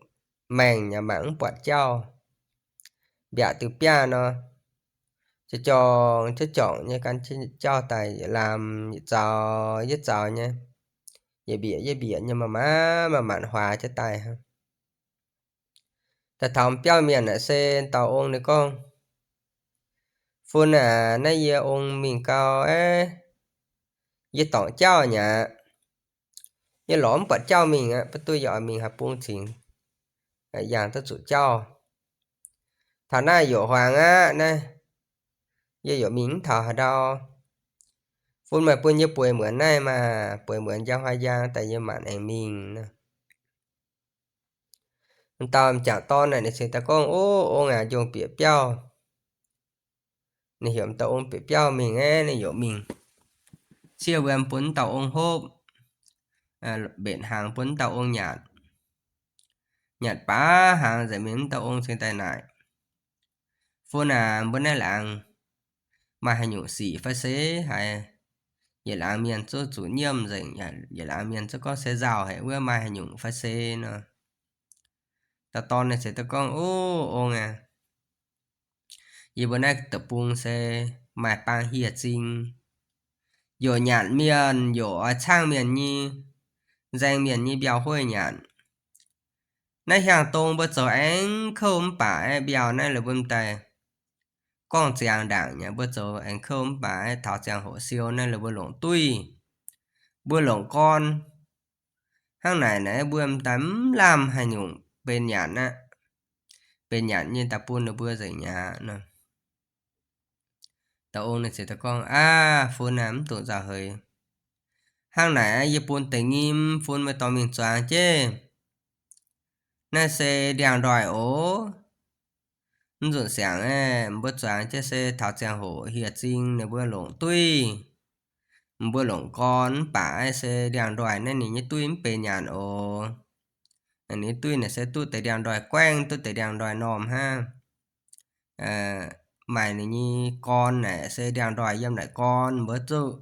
maengh yaac mangc mv buatc jauv, mbiaatc diuh biaav nor, jorngx jorngx jorngx nyei gan jauv daaih yietc lamh yietc zaux yietc zaux nyei, yietc mbiec yietc mbiec nyei, maaih manc maaih manc huaax jienv daaih. Daaih taux biauv mienh naaic se dauh ong ninh gorngv, Fun aac, naaiv yie ong mingh gau aqv, yie dorngc jauv nyei aqv. Yie lorz mv buatc jauv mingh aqv, mv duqv yie oix mingh haaix bung cingx yangh duqv zuqc jauv. Taux naaiv yaac hmuangx aqv naaiv, yie yaac mingh mv taux haaix ndau. Fun meih bun yie bueix muonz naaiv maah, bueix muonz njang hnoi njang daaih yie maanc aengx mingh nor. M'dauh m'jangc dorn naaic ninh cingx daaih gorngv, O, ong aac, njongh bieqc biauv. Ninh heuc m'dauh ong bieqc biauv mingh aqv, ninh yaac mingh. Ciev wuom bun m'dauh ong hopv, mbenc hnaangx bun m'dauh ong nyanc. Nyanc baav hnaangx nzengc mingh, m'dauh ong cingx daaih naaic, Fun aac, mbuo naaiv laangz maaih haaix nyungc sic fai se haaix? Yietc laangz mienh zungv zuqc nyiemv nzengc, yietc laangz mienh zungv gorngv se nzauh haic wuov, maaih haaix nyungc fai se nor. Dauh dorn naaic cingx daaih gorngv, O, ong aac, yie mbuo naaiv deic-bung se maaih baang hieh zing, yaac nyanc mienh, yaac oix caangv mienh nyei, nzaeng mienh nyei mbiauh hueiv nyanc. Naaiv hiaangx dong mbuo zoux aengx kouv mv baac aeqv, mbiauh naaiv la'buo m'daaih gorngv ziangx ndaangc nyei, mbuo zoux aengx kouv mv baac aeqv, taux ziangh hoc siou naaiv la'buo longc duih, mbuo longc gorn. Hnangv naaic naaiv mbuo m'daaih mv lamh haaix nyungc benx nyanc aqv. Benx nyanc nyei daaih bun ninh mbuo nzengc mi'aqv nor. Dauh ong ninh ziouc daaih gorngv, Aav, fun aac, mv dungx nzauh heix. Hnangv naaic yie bun deix nyim fun meih dorh mingh zuangx jienv. Naaiv se ndiangx-ndoih oc. Mv nzunc siangx aeqv, mbuo zuangx jienv se taux ziangh hoc hieh zing ninh mbuo longc duih, mbuo longc gorn mv baac aeqv, se ndiangx-ndoih naaiv ninh nyei duih mv benx nyanc oc. Ninh nyei duih naaic se duqv deix ndiangx-ndoih guaengv, duqv deix ndiangx-ndoih normh hnangv. Maaih ninh nyei gorn naaic se ndiangx-ndoih yiem naaic gorn, mbuo zuqv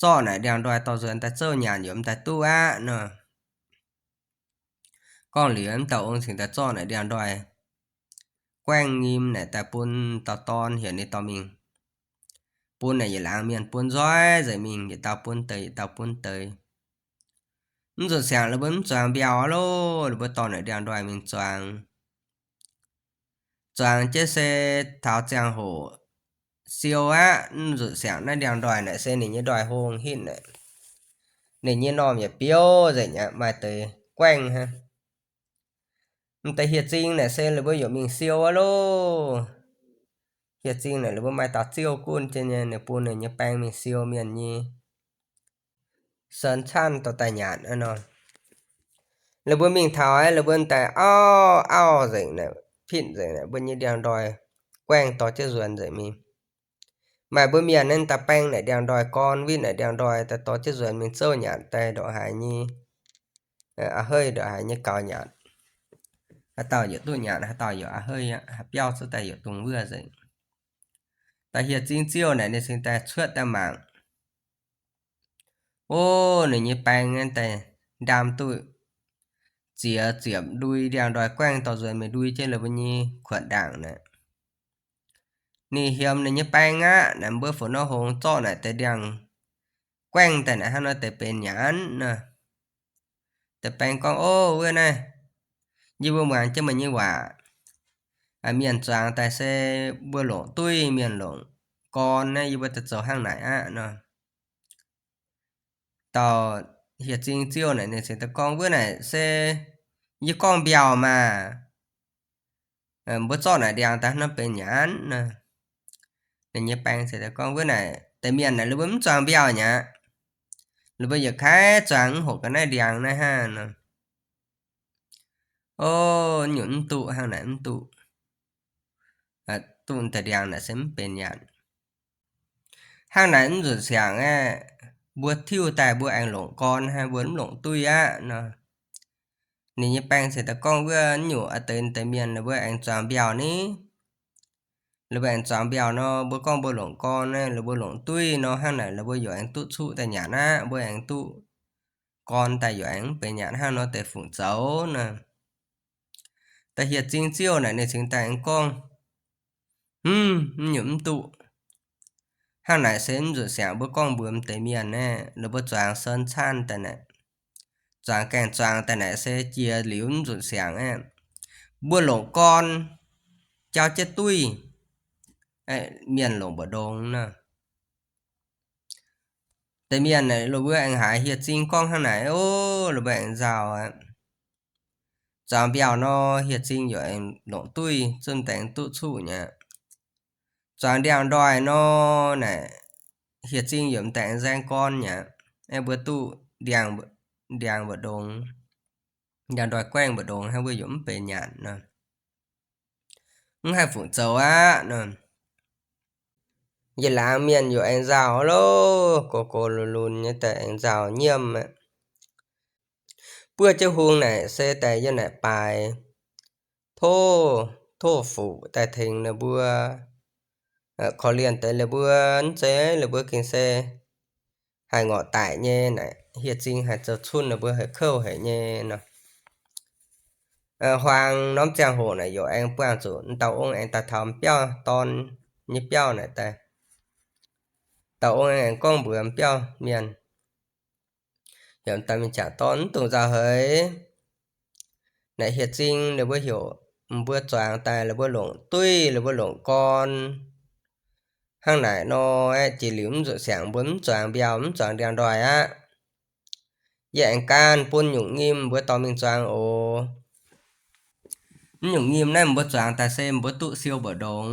zorqv naaic ndiangx-ndoih dorh nzuonx daaih zouv nyanc yaac m'daaih duqv aqv nor. Gorngv liuz, m'dauh ong cingx daaih zorqv naaic ndiangx-ndoih guaengv nyim naaic daaih bun dauh dorn heuc ninh dorh mingh. Bun naaic yietc laangz mienh bun nzoih nzengc mingh, yietc dauh bun deix, yietc dauh bun deix. Mv nzunc siangx la'buo mv zuangx mbiauh aqv loh, la'buo dorh naaic ndiangx-ndoih mingh zuangx. Zuangx jienv se taux ziangh hoc siou aqv. Mv nzunc siangx naaiv ndiangx-ndoih naaic se ninh nyei ndoih hlo hitv naaic. Ninh nyei normh yaac biouv nzengc aqv, maaih deix guaengv hnangv. M'deix hieh zing naaic se la'buo yaac mingh siou aqv loh. Hieh zing naaic la'buo maaih dauh ziouv gunv jienv nyei, ninh bun ninh nyei baeng mingh siou mienh nyei sen canv dorh daaih nyanc aqv nor. La'buo mingh taux aeqv, la'buo daaih auv auv nzengc naaic, pitv nzengc naaic mbuo nyei ndiangx-ndoih guaengv dorh jienv nzuonx nzengc mingh. Maaih mbuo mienh naaiv daaih baeng naaic ndiangx-ndoih gorn, witv naaic ndiangx-ndoih daaih dorh jienv nzuonx mingh zouv nyanc daaih ndongc haaix nyei a'heiv, ndongc haaix nyei gaux nyanc. Haaix dauh yaac duqv nyanc, haaix dauh yaac a'heiv aqv, haaix biauv zouv daaih yaac dungx wuov nzengc. Daaih hieh zingh ziouv naaic ninh cingx daaih cuotv daaih mangc. O, ninh nyei baeng naaiv daaih ndaam duqv ziex ziepc ndui ndiangx-ndoih guaengv dorh nzuonx mingh ndui jienv la'mbuo nyei kuotv ndaangc naaic. Ninh hiemx ninh nyei baeng aqv. Naaic mbuo fu nor hngongx zorqv naaic deix ndiangx guaengv daaih naaic hnangv nor deix benx nyanc nor. Deix baeng gorngv, O, wuov naaiv, yie mbuo muangx jienv meih nyei waac. Mienh zuangx daaih se mbuo longc duih, mienh longc gorn naaiv, yie mbuo daaih zoux hnangv naaic aqv nor. Dauh hieh zingh ziouv naaic ninh cingx daaih gorngv, Wuov naaic se yie gorngv mbiauh maah! Mbuo zorqv naaic ndiangx daaih hnangv nor benx nyanc nor. Ninh nyei baeng cingx daaih gorngv, Wuov naaic deix mienh naaic ninh mbuo mv zuangx mbiauh nyei aqv. Ninh mbuo yietc kaaix zuangx mv hoqc ga'naaiv ndiangx naaiv hnangv nor. O, nyungc mv duqv, hnangv naaic mv duqv. Duqv deix ndiangx naaic se mv benx nyanc. Hnangv naaic mv nzunc siangx aeqv, mbuo tiuv daaih mbuo aengx longc gorn hnangv, mbuo mv longc duih aqv nor. Ninh nyei baeng cingx daaih gorngv wuov nyungc a'deix deix mienh ninh mbuo aengx zuangx mbiauh ni. Ninh mbuo aengx zuangx mbiauh nor, mbuo gorngv mbuo longc gorn, ninh mbuo longc duih nor, hnangv naaic ninh mbuo yaac aengx duqv cuqv daaih nyanc aqv. Mbuo aengx duqv gorn daaih yaac aengx mv benx nyanc hnangv nor deix fungc zoux nor. Da'hieh zingh ziouv naaic ninh cingx daaih aengx gorngv, Hm, mv nyungc mv duqv. Hnangv naaic se mv nzunc siangx mbuo gorngv mbuox deix mienh naaiv, ninh mbuo zuangx sen caanh daaih naaic, zuangx gaengh zuangx daaih naaic se jiex liuz mv nzunc siangx aeqv, mbuo longc gorn jauv jienv duih, mienh longc mbu'ndongx nor. Deix mienh naaic, ninh mbuo aengx haiz hieh zingh gorngv hnangv naaic, o, ninh mbuo aengx nzauh aqv. Zuangx mbiauh nor, hieh zingh yaac aengx longc duih, zunv deix duqv cuqv nyei aqv. Zuangx ndiangx-ndoih nor, naaic hieh zingh yaac m'daaih aengx nzaeng gorn nyei aqv. Aeqv, mbuo duqv ndiangx, ndiangx mbu'ndongx, ndiangx-ndoih guaengv mbu'ndongx hnangv, mbuo yaac mv benx nyanc nor. Mv haih fungc zoux aqv nor. Yietc laangz mienh yaac aengx nzauh loh, gox gox lunx lunx nyei daaih aengx nzauh nyiemv aqv. Buov jienv hung naaic se daaih yiem naaic baaix, tov, tov fuqv daaih tengx ninh mbuo, korv-lienh deix ninh mbuo, mv zeiz ninh mbuo gengh se haih ngorc daic nyei naaic, hieh zingh haih zoux cunh ninh mbuo haic kouv haic nyei nor. Huaang norm ziangh hoc naaic yaac aengx buangh zuqc m'dauh ong aengx daaih taux m'biauv dorn nyei biauv naaic daaih. Dauh ong aengx gorngv mbuox m'biauv mienh, heuc m'daaih mingh jangc dorn, mv dungx nzauh haic. Naaic hieh zingh ninh mbuo heuc mbuo zuangx daaih, ninh mbuo longc duih, ninh mbuo longc gorn. Hnangv naaic nor aeqv, jiex liuz mv nzunc siangx mbuo mv zuangx mbiauh, mv zuangx ndiangx-ndoih aqv. Yie aengx gan bun nyungc nyim mbuo dorh mingh zuangx oc. Mv nyungc nyim naaiv mbuo zuangx daaih se mbuo duqv siou mbu'ndongx,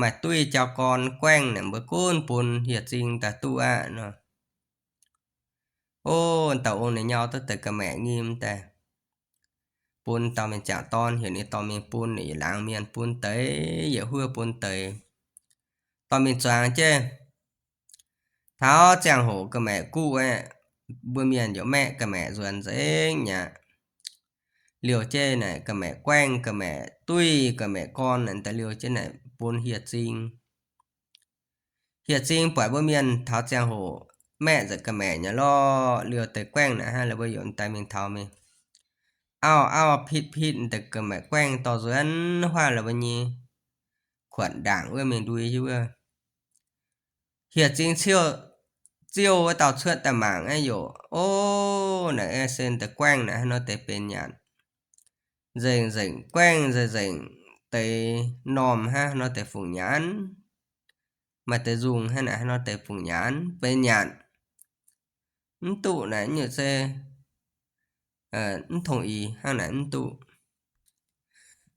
maaih duih jauv gorn guaengv naaic mbuo gunv bun hieh zingh daaih duqv aqv nor. O, dauh ong ninh nyau duqv deix ga'maeqc nyim daaih, bun dauh mienh jangc dorn, heuc ninh dorh mingh bun, yietc laangz mienh bun deix, yietc huov bun deix, dorh mingh zuangx jienv. Taux ziangh hoc ga'maeqc guv aeqv, mbuo mienh yaac maeqv ga'maeqc nzuonx nzengc nyei aqv. Liouh jienv naaic ga'maeqc guaengv, ga'maeqc duih, ga'maeqc gorn naaic daaih liouh jienv naaic bun hieh zingh. Hieh zingh buatc mbuo mienh taux ziangh hoc maeqv nzengc ga'maeqc nyei lorqc, liouh deix guaengv naaic hnangv, ninh mbuo yaac daaih mingh taux mingh auv auv pitv pitv deix ga'maeqc guaengv dorh nzuonx huaav ninh mbuo nyei kuotv ndaangc wuov mingh ndui jienv wuov. Hieh zingh ziouv, ziouv wuov dauh cuotv daaih mangc aeqv, yaac, o, naaic aeqv, se deix guaengv naaic hnangv nor deix benx nyanc. Nzengc nzengc guaengv, nzengc nzengc deix normh hnangv nor deix fungc nyanc. Maaih deix nzungh hnangv naaic hnangv nor deix fungc nyanc, benx nyanc. Mv duqv naaic nyungc se mv tong ix hnangv naaic mv duqv.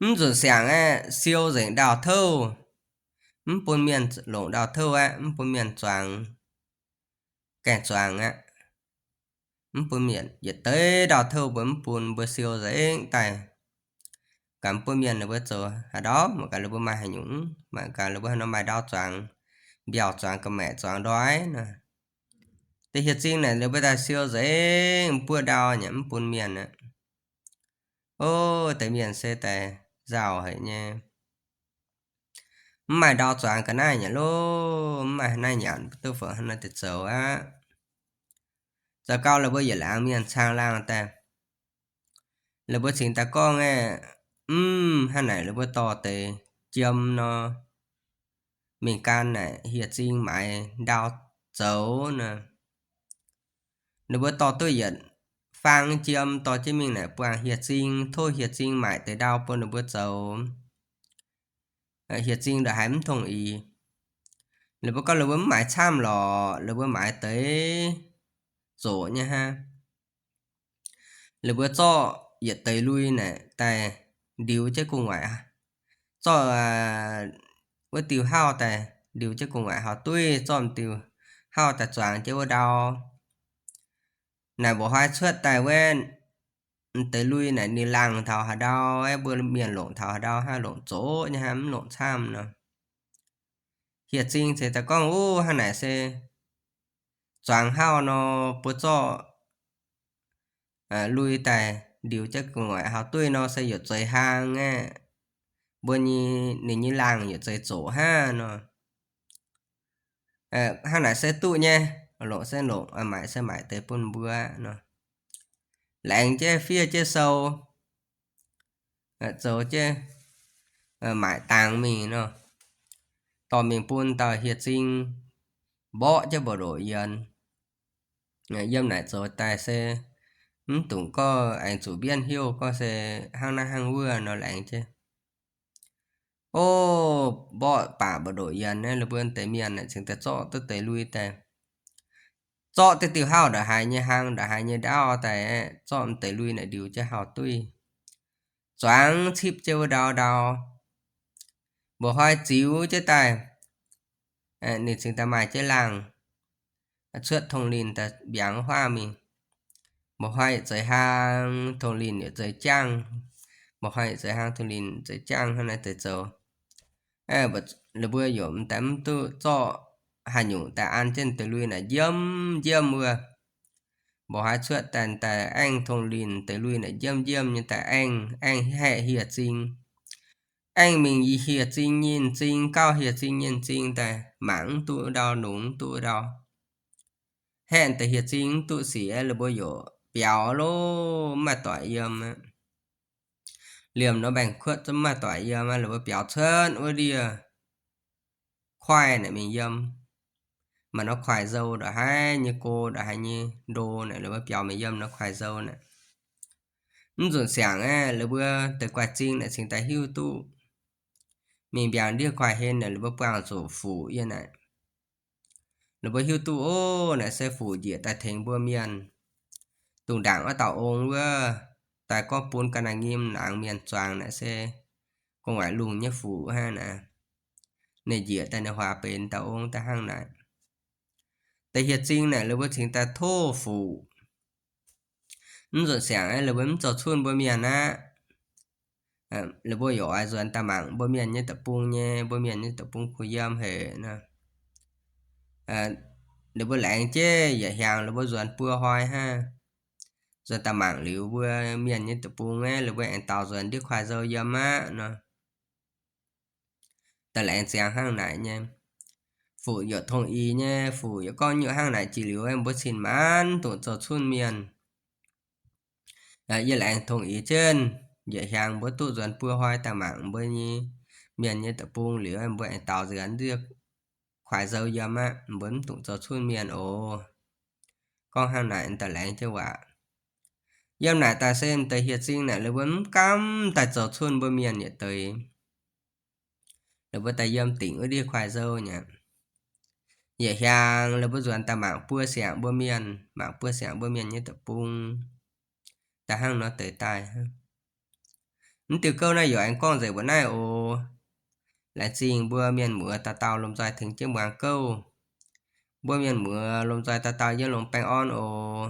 Mv nzunc siangx aeqv, siou nzengc ndau-touv, mv bun mienh longc ndau-touv aqv, mv bun mienh zuangx, gaengh zuangx aqv. Mv bun mienh, yietc deix ndau-touv mbuo mv bun, mbuo siou nzengc daaih. Gaax mv bun mienh ninh mbuo zoux haaix ndau, mangc gaax ninh mbuo maaih haaix nyungc, mangc gaax ninh mbuo haaix nor maaih ndau zuangx mbiauh, zuangx ga'maeqc, zuangx ndoih nor. Deix hieh zingh naaic ninh mbuo daaih siou nzengc buov ndau nyei, mv bun mienh aqv. O, deix mienh se daaih nzauh haic nyei. Mv maaih ndau zuangx ga'naaiv nyanc loh, mv maaih naaiv nyanc duqv fongc haaix nor deix zoux aqv. Zoux gau, ninh mbuo yietc laangz mienh caangh laangh daaih, ninh mbuo cingx daaih gorngv aeqv, mv hnangv naaic ninh mbuo dorh deix jiem nor, mingh gan naaic hieh zingh maaiz ndau zoux nor. Ninh mbuo dorh duqv yietc faang jiem dorh jienv mingh naaic buangh hieh zingh, tov hieh zingh maaic deix ndau bun ninh mbuo zoux. Hieh zingh ndongc haaix mv tong ix. Ninh mbuo gorngv ninh mbuo mv maaiz camv lorqc, ninh mbuo maaiz deix zoqc nyei hnangv. Ninh mbuo zorqv yietc deix lui naaic daaih ndiux jienv gu'nguaaic, zorqv wuov diuh hauv daaih ndiux jienv gu'nguaaic hauv duiv, zorqv m'diuh hauv daaih zuangx jienv wuov ndau. Naaic mbuoqc hnoi cuotv daaih wuov, m'deix lui naaic ninh laangh taux haaix ndau, aeqv, mbuo mienh longc taux haaix ndau, hnangv longc zoqc nyei, hnangv mv longc camv nor. Hieh Zing ceix daaih gorngv, Uv, hnangv naaic se zuangx hauv nor, mbuo zorqv lui daaih ndiux jienv gu'nguaaic hauv duiv nor se yietc zeix hlang aeqv, mbuo nyei, ninh nyei laangh yietc zeix zoqc hnangv nor. Hnangv naaic se duqv nyei, longc se longc, maaic se maaic deix bun mbuo nor. Laengz jienv fiev jienv sou, zoux jienv maaic dangx mingh nor, dorh mingh bun dauh Hieh Zing mborqv jienv mbu'ndoqc yienx. Yiem naaic zoux daaih se mv dungx gorngv aengx zuqc mbienv hnyouv gorngv se hnangv naaiv hnangv wuov nor laengz jienv. O, mborqv baac mbu'ndoqc yienx naaiv, la'buo deix mienh naaic cingx daaih zorqv duqv deix lui daaih, zorqv deix diuh hauv ndongc haaix nyei hlang, ndongc haaix nyei ndaauv daaih, zorqv deix lui naaic ndiux jienv hauv duiv, zuangx cipv jienv wuov ndau ndau. Mbuoqc hnoi ziux jienv daaih, ninh cingx daaih maaih jienv laangh cuotv tongh linh daaih mbiaangx huaav mingh. Mbuoqc hnoi yietc zeix hlang, tongh linh yietc zeix jangv. Mbuoqc hnoi yietc zeix hlang, tongh linh yietc zeix jangv, hnangv naaiv deix zoux. La'buo yaac m'daaih mv duqv zorqv haaix nyungc daaih an jienv deix lui naaic njiemv njiemv wuov. Mbuoqc hnoi cuotv daaih, daaih aengv tongh linh deix lui naaic njiemv njiemv nyei daaih aengv, aengv haeqv Hieh Zing. Aengv mingh yie Hieh Zing nyei m'zing, gauh Hieh Zing nyei m'zing daaih mangc mv duqv ndau, nungx mv duqv ndau. Haeqv deix Hieh Zing mv duqv sic, la'buo yaac biaux loh, mv maaih doic yiem aqv. Liemh nor mbaengx-kuotv zungv mv maaih doic yiem aqv, la'buo biaux cuotv wuov ndiev kuaaiv naaic mingh yiem. Maaih norm kuaaiv nzou ndongc haaix nyei go, ndongc haaix nyei ndo naaic, la'buo biaux mingh yiem norm kuaaiv nzou naaic. Mv nzunc siangx aeqv, la'buo deix guaax zing naaic cingx daaih hiuv duqv mingh mbiaangx ndiev kuaaiv hlen naaic, la'buo buangh zuqc fuqv yiem naaic. La'buo hiuv duqv, o, naaic se fuqv njiec daaih tengx mbuo mienh. Dongh ndaangc wuov dauh ong wuov, daaih gorngv bun ga'naaiv nyim laangz mienh zuangx naaic se gu'nguaaic lungh nyei fuqv hnangv naaic. Ninh njiec daaih ninh huaax benx dauh ong daaih hnangv naaic. Deix hieh zing naaic la'buo cingx daaih tov fuqv. Mv nzunc siangx aeqv, la'buo mv zoux cunh mbuo mienh aqv. La'buo yaac oix nzuonx daaih mangc mbuo mienh nyei deic-bung nyei, mbuo mienh nyei deic-bung kuh yiem haic nor. La'buo laengz jienv yietc hiaangx la'buo nzuonx buo hnoi hnangv. Nzuonx daaih mangc liuz mbuo mienh nyei deic-bung aeqv, la'buo aengx daux nzuonx ndiev kuaaiv nzou yiem aqv nor. Da'laengz ziangx hnangv naaic nyei. Fuqv yaac tongh ix nyei, fuqv yaac gorngv nyuoqc hnangv naaic jiex liuz, mbuo cin-maanc dungx zoux cunh mienh. Yie laengz tongh ix jienv, yietc hiaangx mbuo duqv nzuonx buo hnoi daaih mangc mbuo nyei mienh nyei deic-bung liuz, mbuo aengx daux nzuonx ndiev kuaaiv nzou yiem aqv, mbuo mv dungx zoux cunh mienh oc. Gorngv hnangv naaic da'laengz jienv waac. Yiem naaic daaih se m'deix hieh zing naaic la'buo mv gamh daaih zoux cunh mbuo mienh yietc deix. La'buo daaih yiem dingc wuov ndiev kuaaiv nzou nyei. Yietc hiaangx la'buo nzuonx daaih mangc buo siangx mbuo mienh, mangc buo siangx mbuo mienh nyei deic-bung. Da'hnangv nor deix daaih. Mv diuh gouv naaiv yaac aengx gorngv nzengc mbuo naaiv oc. Laengz zingh mbuo mienh muoz dauh dauh lomh nzoih tengx jienv muangx gouv. Mbuo mienh muoz lomh nzoih dauh dauh yiem longx baengh orn oc.